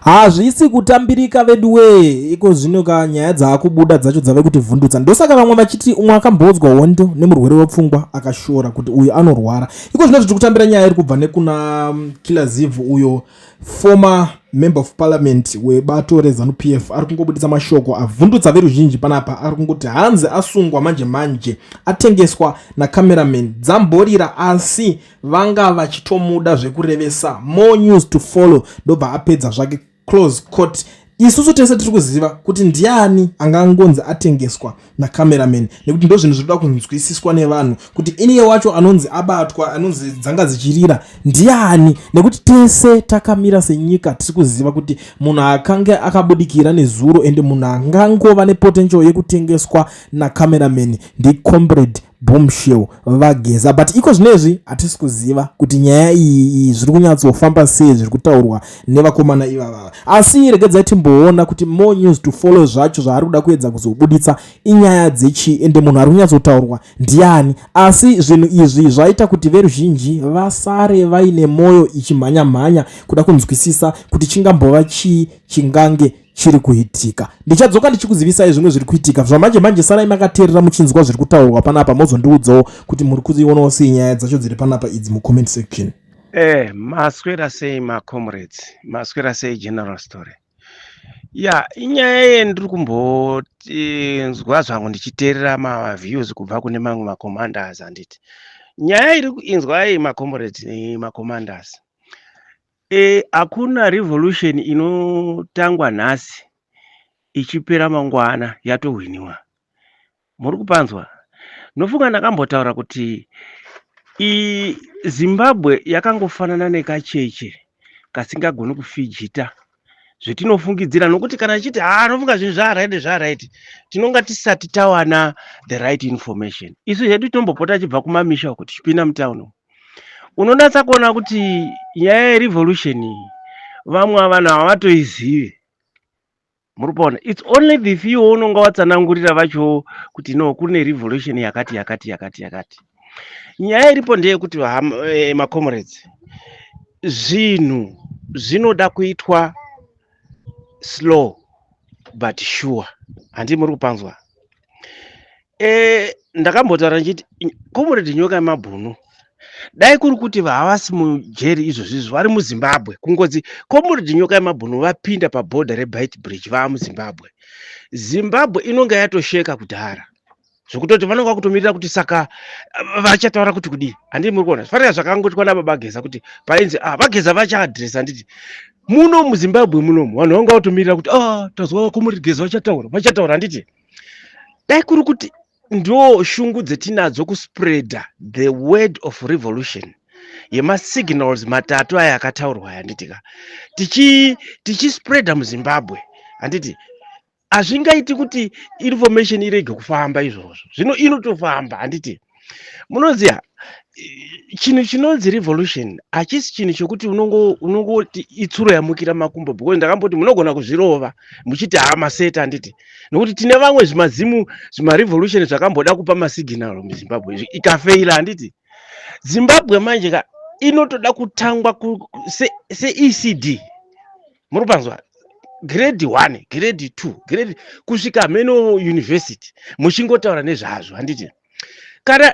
Hazvisi kutambirika veduwee, iko zvino ka nyaya dzaakubuda dzacho dzave kutivhundutsa. Ndosaka vamwe vachiti umwe akambodzwa hondo nemurwere wepfungwa akashora kuti uyu anorwara. Iko zvino tiri kutambira nyaya iri kubva nekuna Killer Ziv, uyo former member of parliament webato reZanu PF, ari kungobudisa mashoko avhundutsa veruzhinji panapa. Ari kungoti hanzi asungwa manje manje, atengeswa nacameraman dzamborira, asi vanga vachitomuda zvekurevesa. More news to follow. Ndobva apedza zvake, close quote. Isusu tese tiri kuziva kuti ndiani angangonzi atengeswa nacameraman, nekuti ndo zvinhu zvinoda kunzwisiswa nevanhu kuti iniye wacho anonzi abatwa, anonzi dzanga dzichirira, ndiani, nekuti tese takamira senyika tiri kuziva kuti munhu akange akabudikira nezuro ende munhu angangova nepotential yekutengeswa nacameraman ndicomrade Bombshell VaGeza. But iko zvinezvi hatisi kuziva kuti nyaya iyi zviri kunyatsofamba sei, zviri kutaurwa nevakomana ivavava. Asi regedzai timboona kuti more news to follow zvacho zvaari kuda kuedza kuzobuditsa inyaya dzechii, ende munhu ari kunyatsotaurwa ndiani. Asi zvinhu izvi zvaita kuti veruzhinji vasare vaine mwoyo ichimhanya-mhanya kuda kunzwisisa kuti chingambova chii chingange chiri kuitika. Ndichadzoka ndichikuzivisai zvimwe zviri kuitika zvamanje manje. Sarai makateerera muchinzwa zviri kutaurwa panapa, mozondiudzawo kuti muri kuzionawo sei nyaya dzacho dziri panapa idzi mucomment section. Maswera sei macomrades? Maswera sei, General Story? Ya, inyaya yendiri kumbonzwa zvangu ndichiteerera maviews kubva kune mamwe macommanders, handiti? Nyaya iri kuinzwai, macomrades nemacommanders, hakuna revolution inotangwa nhasi ichipera mangwana yatohwiniwa. Muri kupanzwa? Nofunga ndakambotaura kuti Zimbabwe yakangofanana nekacheche kasingagoni kufijita zvetinofungidzira, nokuti kana tichiti, "Ha, nofunga zvinhu zvaright, zvaright," tinonga tisati tawana the right information. Isu hedu tinombopota tichibva kumamisha uko tichipinda mutauni umu, unonatsa kuona kuti nyaya yerevolution iyi vamwe vanhu havatoizivi. Muri kuona, it's only the few unonga watsanangurira vacho kuti no, kune revolution yakati yakati yakati yakati. Nyaya iripo ndeyekuti, macomrades, zvinhu zvinoda kuitwa slow but sure, handi muri kupanzwa? Ndakambotaura ndichiti Comrade Nyoka yemabhunu, dai kuri kuti havasi mujeri izvozvizvi, vari muZimbabwe, kungozi Comrade Nyoka yemabhunu vapinda pabhodha reBeitbridge, vaa muZimbabwe, Zimbabwe inonga yatosheka kudhara, zvekutoti vanonga kutomirira kuti saka vachataura kuti kudii, handii muri kuona? Fanira zvakangotwa nababa Geza kuti painzi, ah, VaGeza vachaadhiresa, handiti? Muno muZimbabwe munomu vanhu vanga vatomirira kuti, ah, tazwa Comrade Geza vachataura, vachataura, handiti? Dai kuri kuti ndo shungu dzetinadzo kuspreada the word of revolution yemasignals matatu aya akataurwa aya, handitika? Tichispreada muZimbabwe, handiti? Hazvingaiti kuti information irege kufamba izvozvo, zvino inotofamba, handiti? Munoziva, chinhu chinonzi revolution hachisi chinhu chokuti unongoti itsuro yamukira makumbo, because ndakamboti munogona kuzvirova muchiti, "Ha, maseta," handiti? Nokuti tine vamwe zvimazimu zvimarevolution zvakamboda kupa masignal muZimbabwe, ikafeila, handiti? Zimbabwe manje ka inotoda kutangwa seECD, muri kupanzwa? Grade 1, grade 2, grade kusvika meno university, muchingotaura nezvazvo, handiti? Kana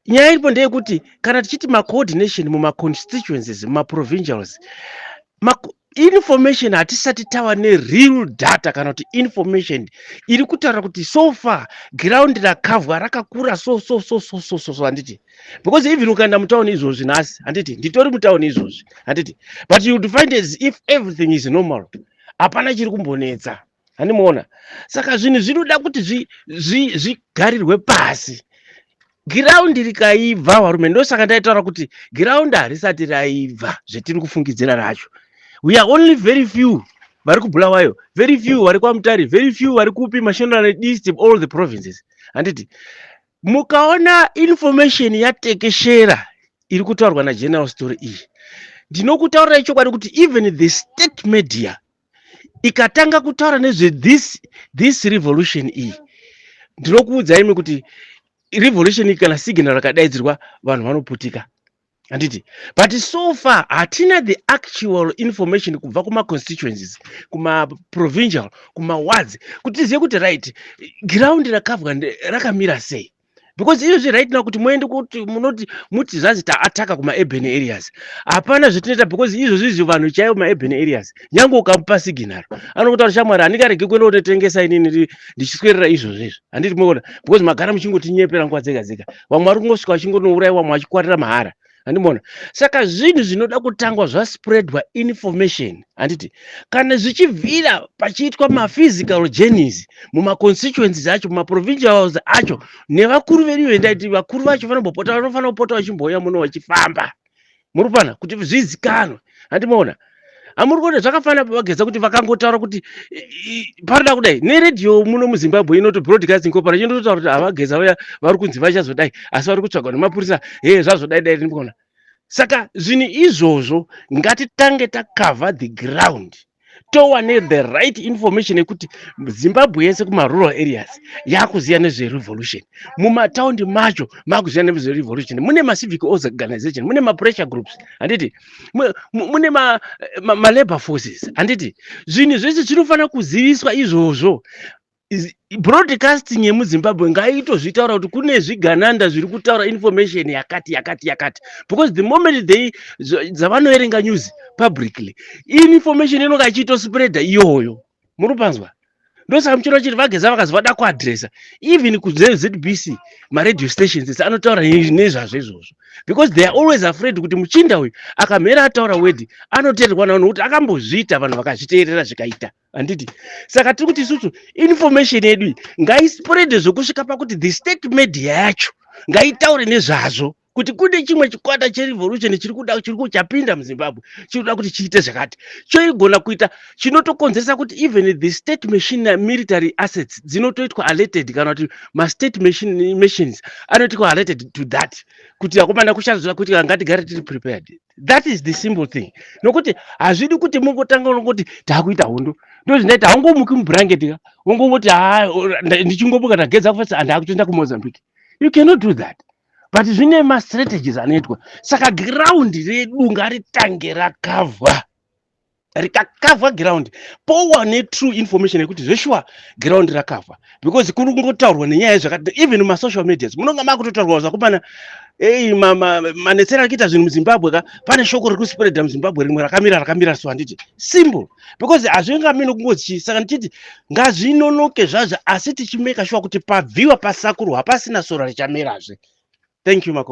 nyaya iripo ndeyekuti kana tichiti macoordination mumaconstituencies, mumaprovincials, information hatisati tava nereal data kana kuti information iri kutaura kuti so far ground rakavhwa rakakura so so so so so so so, handiti? Because even ukaenda mutauni izvozvi nhasi, handiti, nditori mutauni izvozvi, handiti? But you would find as if everything is normal, hapana chiri kumbonetsa, handimuona? Saka zvinhu zvinoda kuti zvigarirwe pasi, giraundi rikaibva, varume. Ndosaka ndaitaura kuti giraundi harisati raibva zvetiri kufungidzira racho. We are only very few vari kuBulawayo, very few vari kwaMutare, very few vari kupi, Mashonaland East, all the provinces, handiti? Mukaona information yatekeshera iri kutaurwa naGeneral Story iyi, ndinokutaurirai chokwadi kuti even the state media ikatanga kutaura nezve this revolution iyi, ndinokuudzai imi kuti revolution iyi, kana signal rakadaidzirwa, vanhu vanoputika. Handiti? But so far hatina the actual information kubva kuma-constituencies, kuma-provincial, kuma-wards, kuti tizive kuti, right, ground rakavhwa rakamira sei. Because izvozvi right now, kuti muende kuti munoti muti zvanzi taattacka kuma-urban areas, hapana zvetinoita, because izvozvi izvi vanhu chaivo ma-urban areas, nyange ukamupa signal, anokutaura, "Shamwari, handingaregi kuenda kutotengesa inini ndichiswerera izvozvo izvi." Handiti muona? Because magara muchingotinyepera nguva dzega dzega. Vamwe vari kungosvika vachingonourayiwa, vamwe vachikwarira mahara. Handimona? Saka zvinhu zvinoda kutangwa zvaspreadwa information, handiti? Kana zvichibvira pachiitwa maphysical journeys mumaconstituencies acho, mumaprovincials acho, nevakuru vedu vendaiti vakuru vacho vanombopota, vanofanira kupota vachimbouya muno vachifamba, muri kupana kuti zvizikanwe. Handimaona? Hamuri kuona zvakafanana paVaGeza, kuti vakangotaura kuti panoda kudai, neredhiyo muno muZimbabwe inoti Broadcasting Corporation inototaura kuti havaGeza vaya vari kunzi vachazodai, asi vari kutsvagwa nemapurisa, he, zvazodai dai ndikuona. Saka zvinhu izvozvo, ngatitange tacover the ground, towane the right information yekuti Zimbabwe yese kumarural areas yakuziya nezverevolution, mumataundi macho makuziya nezverevolution. Mune macivic organization, mune mapressure groups, handiti? Mune malabor forces, handiti? Zvinhu zvese zvinofanira kuziviswa izvozvo. Broadcasting yemuZimbabwe ngaitozvitaura kuti kune zvigananda zviri kutaura information yakati, yakati, yakati, because the moment they dzavanoverenga news publicly, information inonga ichitospreada iyoyo. Muri kupanzwa? Ndosaka muchiona chiti VaGeza vakazi vada kuaddressa even kuZBC, maradio stations ese anotaura nezvazvo izvozvo, because they are always afraid kuti muchinda uyu akamhera ataura word, anoteererwa navanhu, nokuti akambozviita, vanhu vakazviteerera, zvikaita, handiti? Saka tiri kuti isusu information yedu iyi ngaispreade zvokusvika pakuti the state media yacho ngaitaure nezvazvo, kuti kune chimwe chikwata cherevolution chiri kuda, chiri kuchapinda muZimbabwe, chiri kuda kuti chiite zvakati, choigona kuita chinotokonzeresa kuti even the state machine, military assets dzinotoitwa alerted, kana kuti mastate machines anoitwa alerted to that, kuti akomana kuchazoda kuti ngatigare tiri prepared. That is the simple thing, nokuti hazvidi kuti mungotanga unongoti taakuita hondo. Ndo zvinoita, haungomuki mubhurangeti ka, wongongoti, "Ha, ndichingomuka ndageza kufesa, handakutoenda kuMozambique." You cannot do that, but zvine mastrategies anoitwa. Saka ground redu ngaritange rakavhwa. Rikakavhwa ground, powa netrue information yekuti zveshuwa ground rakavhwa, because kuri kungotaurwa nenyaya yezvakati, even mumasocial medias munonga makutotaurwa zvakomana, ei, manetsero ari kuita zvinhu muZimbabwe ka, pane shoko riri kuspreada muZimbabwe rimwe rakamira rakamira so, handiti? Simple, because hazvingamini kungozi chii. Saka ndichiti ngazvinonoke zvazvo, asi tichimeka sure kuti pabviwa, pasakurwa, hapasina sora richamerazve. Thank you, Mako.